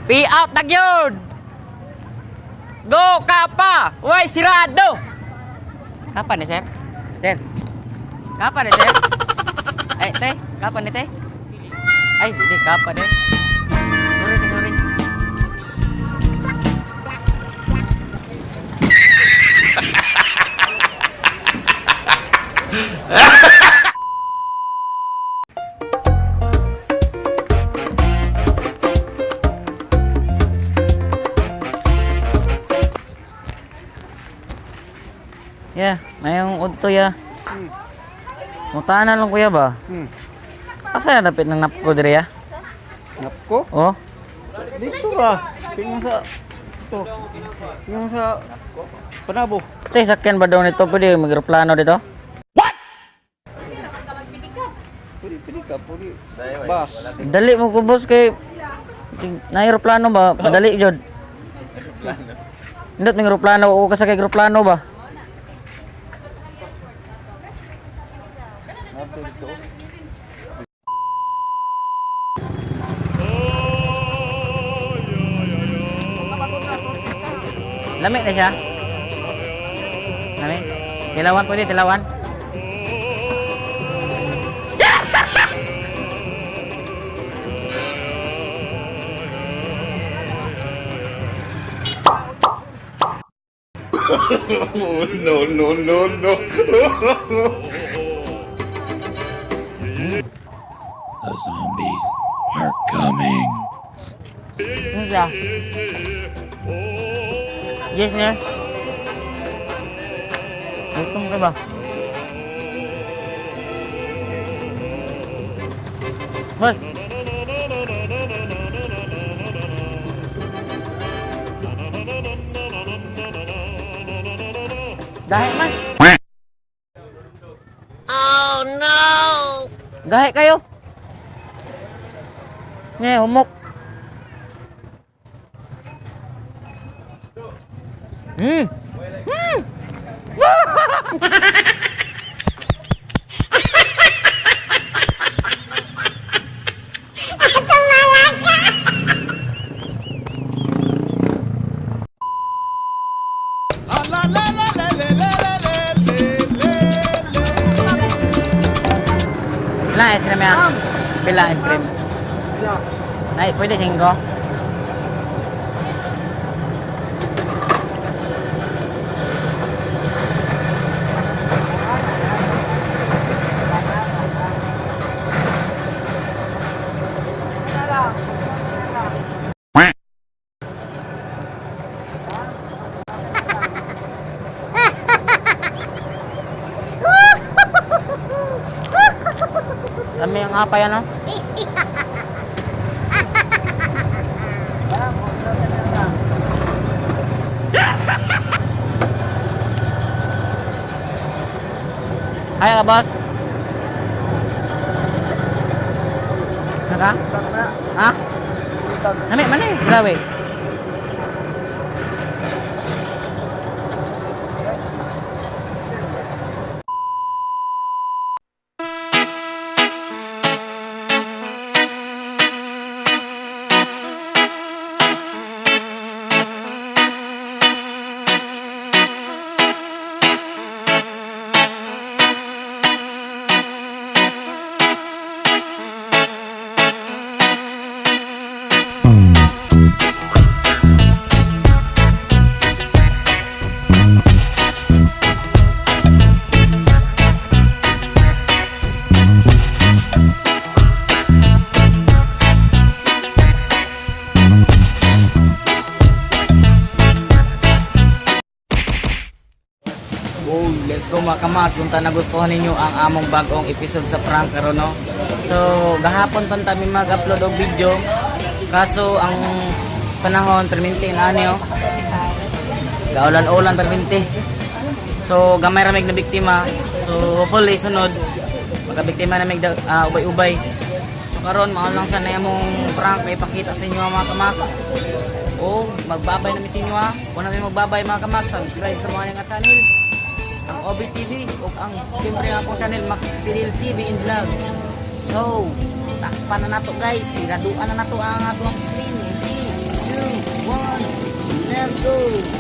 Pay out na gyud. Go Kapa! Way sirado. Kapa ni sir? Sir. Kapa ni sir? Ay, te, kapa ni te? Ay, dili kapa ni. Sorry, te, sorry. Yeah, mayong udto ya. Mutahan na lang kuya ba? Hmm. Asa na dapit ng napko diri ya? Napko? Oh, Dito ra. Tingnan sa ito. Tingnan sa Panabo. sa sakyan ba daw nito pwede mag-eroplano dito? Pwede, pwede ka, pwede. Bus. Dali mo ko boss kay na eroplano ba? Madali jud. Indot ng eroplano o kasakay eroplano ba? Nato dito. Lami na siya. Lami. Tilawan pwede, tilawan. No, no, no, no. The zombies are coming. Ano siya? Yes, ne? Gutom ka ba? Boss! Dahil man! Oh no! Gahi kayo! Ngayon, humok! Pila ice cream ya? Pila ice cream? Ay, pwede singko? Dami ang apay ano? Ay, ka boss. Naka? Ha? Nami man eh. Grabe. Oh, let's go mga kamaks. Unta nagustuhan ninyo ang among bagong episode sa prank karon no. So, gahapon pa kami mag-upload og video. Kaso ang panahon perminti na ani oh. Gaulan-ulan perminti. So, gamay ra mig na biktima. So, hopefully sunod makabiktima na mig ubay-ubay. So karon mao lang sa na among prank may ipakita sa inyo mga kamaks. Oh, magbabay na mi sa inyo ha. Kung na mi magbabay mga kamaks, subscribe sa mga nga channel ang OBTV o ang siyempre ang akong channel Macpidil TV and Vlog. So, takpan na nato guys, siraduan na nato ang atong screen. 3, Go.